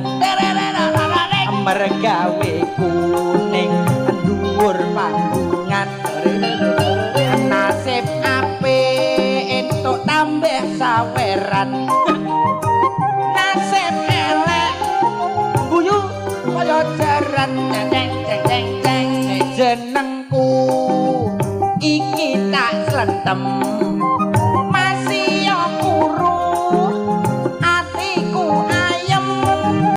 jaran, mergawe kuning dhuwur panggungan. Nasib apik entuk tambah saweran, nasib elek guyu kaya jaran. Ceng ceng ceng ceng, jenengku iki tak slentem.